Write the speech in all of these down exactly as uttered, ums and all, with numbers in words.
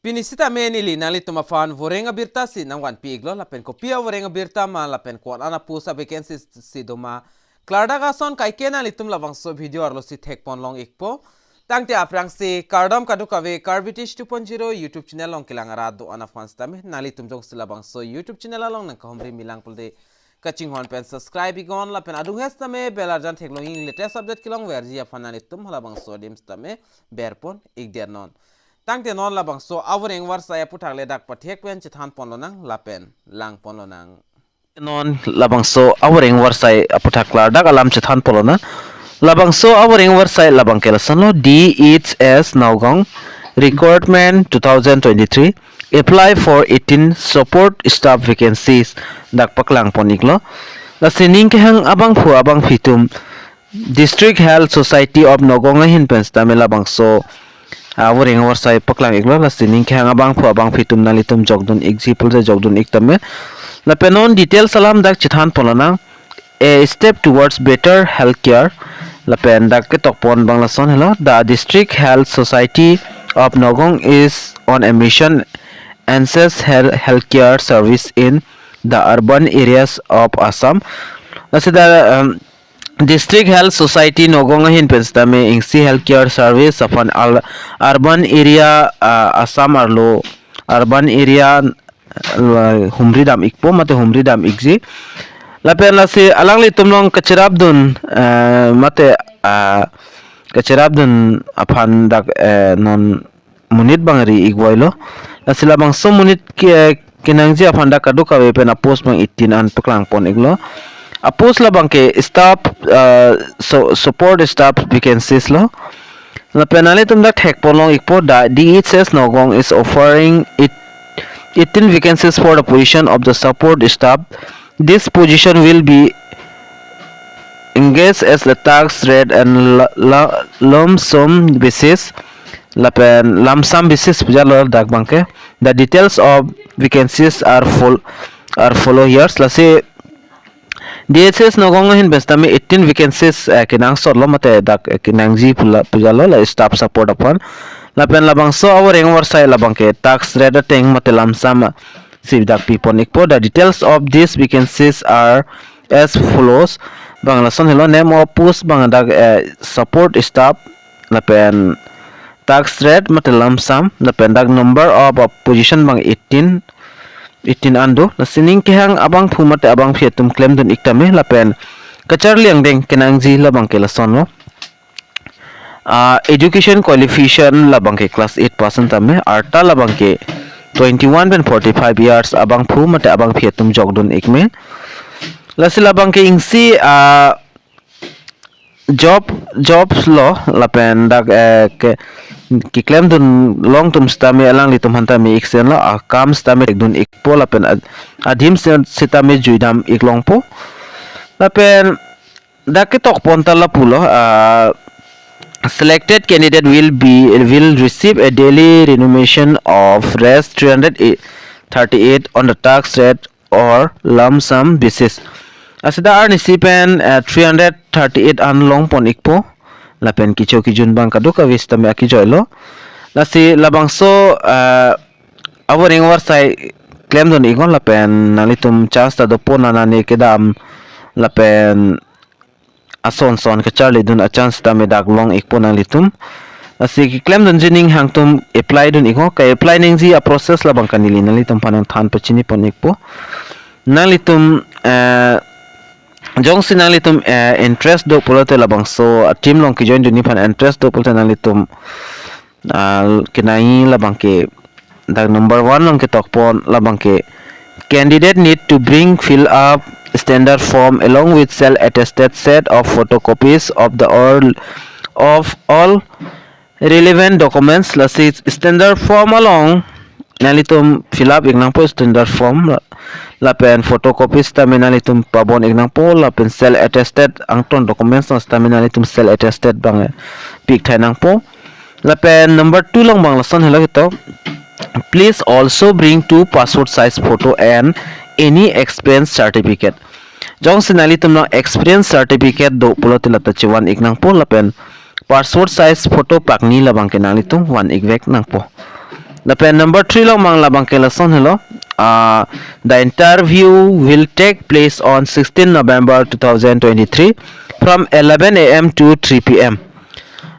Pini sitame neli nanglitum aphan voreng abirta si nangvanpi iklo, lapen kopi avoreng abirta ma lapen ko-an a-post a-vacancy si doma, klardak ason kaike nanglitum labangso video arlo si thekpon long ikpo. Tangte aphrangsi kardom kadokave, Karbi Teach two point zero YouTube channel along kelang arat do-an aphan sitame, nanglitum jongsi labangso YouTube channel along nangkahumri milang pulote kachinghon pen subscribe iknon lapen adung hes tame bell arjan theklong, latest update kelongverji aphan nanglitum halabangso adim sitame berpon ikdet non. Tangte non labangso avoreng varsai aputhak le dak pathek pen chethanpon lonang lapen langpon lonang. Non labangso avoreng varsai aputhak klardak alam chethanpon lonang. Labangso avoreng varsai labangke lasonlo: D H S Nagaon, recruitment two thousand twenty-three, apply for eighteen support staff vacancies, dak paklangpon iklo. Lasi ning kehang abangphu abangphi atum District Health Society of Nagaon ahin pen sitame labangso avoreng varsai paklang iklo. Lasi ning kehang abangphu abangphi atum nanglitum jokdun ikji pulote jokdun ik tame. Lapen non details alam dak chethanpon lonang: A step towards better healthcare. Lapen dak ketokpon abang lason helo: The District Health Society of Nagaon is on a mission enhance health, healthcare service in the urban areas of Assam. Lasi the, um, District Health Society Nagaon ahin pen sitame isi healthcare service aphan al-, urban area, ah, Assam arlo, urban area, ah, humri dam ikpo mate humri dam ikji. Lapen lasi alanglitum along kacherapdun, ah, mate, ah, kacherapdun aphan dak, eh, non monit abang ri ikvoilo. Lasi labangso monit ke, kenangji aphan dak kadokave pen a-post abang eighteen an paklangpon iklo. A-post labangke staff, ah, so, support staff vacancies lo. Lapen nanglitum dak thekpon long ikpo, the D H S Nagaon is offering it eighteen vacancies for the position of the support staff. This position will be engaged as the task rate and la-, la-, lump sum basis. Lapen lump sum basis pu jalo dak abangke. The details of vacancies are full, are follow here. Lasi D H S Nagaon ahin pen sitame eighteen vacancies, eh, kenangsotlo mate dak, eh, kenangji pu la, pu jalo la staff support aphan. Lapen labangso avoreng varsai labangke task rate ateng mate lump sum si dak pipon ikpo. The details of these vacancies are as follows. Abang lason helo: name of post abang dak, eh, support staff, lapen task rate mate lump sum, lapen dak number of, uh, position abang eighteen, eighteen an do. Lasi ning kehang abangphu mate abangphi atum klemdun ik tame. Lapen kacharli angdeng kenangji labangke lasonlo: ah, education qualification labangke class eight pass an tame, arta labangke twenty-one pen forty-five years abangphu mate abangphi atum jokdun ik me. Lasi labangke isi, ah, job, jobs lo, lapen dak, eh, ke, keklemdun long atum sitame alanglitum aphan tame iksenlo, akam sitame thekdun ikpo lapen ad-, adim si, sitame juidam ik longpo. Lapen dak ketokpon ta lapulo, ah, selected candidate will be, will receive a daily remuneration of rupees three hundred thirty-eight on the task rate or lump sum basis. Lasi dak arnisi pen, eh, three hundred thirty-eight an longpon ikpo. Lapen kecho kejun abang kadokave sitame akejoilo. Lasi labangso, eh, avoreng varsai klemdun iknon lapen nanglitum chance ta dopo, nana ne kedam lapen ason son kacharlidun a-chance tame dak long ikpo nanglitum. Lasi keklemdunji aning hangtum apply dun iknon, ke-apply nangji a-process labangke neli nanglitum aphan nangthan pachinipon ikpo. Nanglitum, eh, jongsi nanglitum, eh, interest do pulote labangso a-team along kejoin dunji aphan interest do pulote nanglitum, ah, kenai labangke dak number one along ketokpon labangke, candidate need to bring fill up standard form along with self attested set of photocopies of the all, of all relevant documents. Lasi standard form along nanglitum fill up ik nangpo standard form, lapen photocopies tame nanglitum pabon ik nangpo, lapen self attested angton documents nang tame nanglitum self attested abang pi ik thai nangpo. Lapen number two along abang lason helo ketok: please also bring two passport size photo and any experience certificate. Jongsi nanglitum along experience certificate do pulote lata chevan ik nangpo, lapen passport size photo pakni labangke nanglitum van ik vek nangpo. Lapen number three along abang labangke lason helo. Uh, the interview will take place on sixteen November two thousand twenty-three from eleven a m to three p m.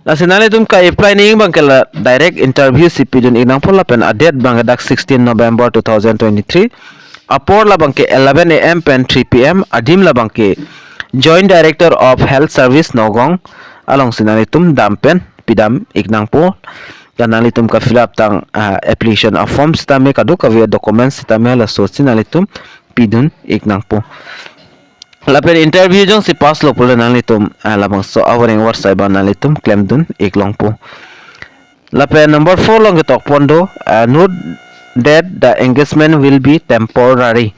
Lasi nanglitum ka-apply nangji abangke la direct interview si pidun-ik nangpo lapen a-date abangke dak sixteen November two thousand twenty-three. Apor labangke eleven a m pen three p m. Adim labangke Joint Director of Health Service Nagaon alongsi nanglitum dam pen pidam-ik nangpo. Dan nanglitum ka-fill up tang, ah, application a-form sitame kadokave documents sitame laso si nanglitum pidun-ik nangpo. Lapen interview jongsi pass lo pulote nanglitum, ah, labangso avoreng avarsai abang nanglitum klemdun-ik longpo. Lapen number four along ketok pon do, ah, note that the engagement will be temporary.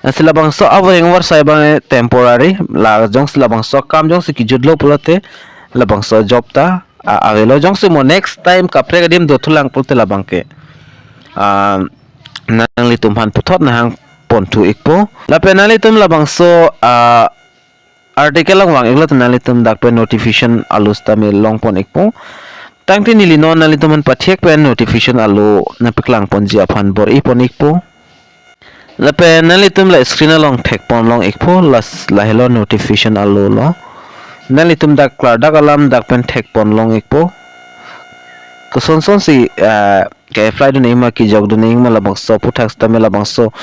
Lasi labangso avoreng avarsai abang temporary, la jongsi labangso akam jongsi kejut lo pulote labangso job ta, ah, avelo, jongsi mo next time kaprek adim dothulang pulote labangke, ah, nanglitum aphan puthot nahang ponthu-ikpo. Lapen nanglitum labangso, ah, article along vang-iklo te nanglitum dak pen notification alo sitame long pon-ikpo. Tangte neli non nanglitum aphan pathek pen notification alo nangpaklang ponji aphan bor-i pon-ikpo. Lapen nanglitum la screen along thek pon long-ikpo, las lahelo notification alo lo. Nanglitum dak klardak alam dak pen thek pon long-ikpo. Koson son si, ah, ke-apply dun-ik ma, kejok dun-ik ma, labangso aphuthak sitame labangso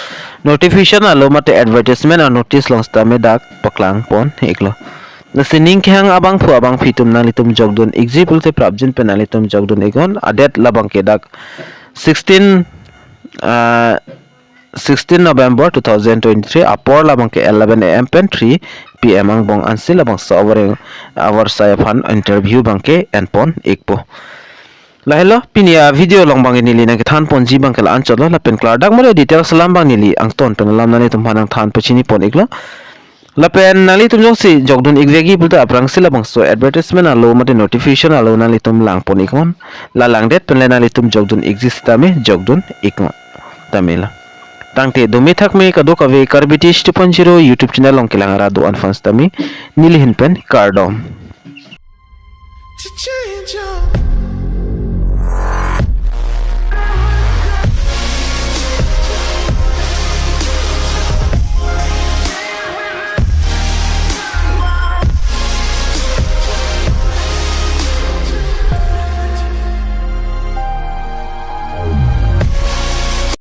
notification alo mate advertisement a-notice along sitame dak paklang pon-iklo. Lasi ning kehang abangphu abangphi atum nanglitum jokdun-ikji pulote prapjin pen nanglitum jokdun-iknon. A-date labangke dak sixteen, ah, sixteen November two thousand twenty-three, apor labangke eleven a m pen three p m angbong ansi labangso avoreng avarsai aphan interview abangke en pon-ikpo. Lahelo pini a-video along abangke neli nangkethan ponji abangke la-anchotlo, lapen klardak mare details alam abang neli angton pen alam nanglitum aphan nangthan pachini pon-iklo. Lapen nanglitum jongsi jokdun-ik vekji pulote aphrangsi labangso advertisement alo mate notification alo nanglitum lang pon-iknon. La langdet pen le nanglitum jokdun-ikji sitame jokdun-iknon. Tame la. Tangte dome thakme kadokave Karbi Tish two point zero YouTube channel along kelang arat do-an aphan sitame neli ahin pen kardom.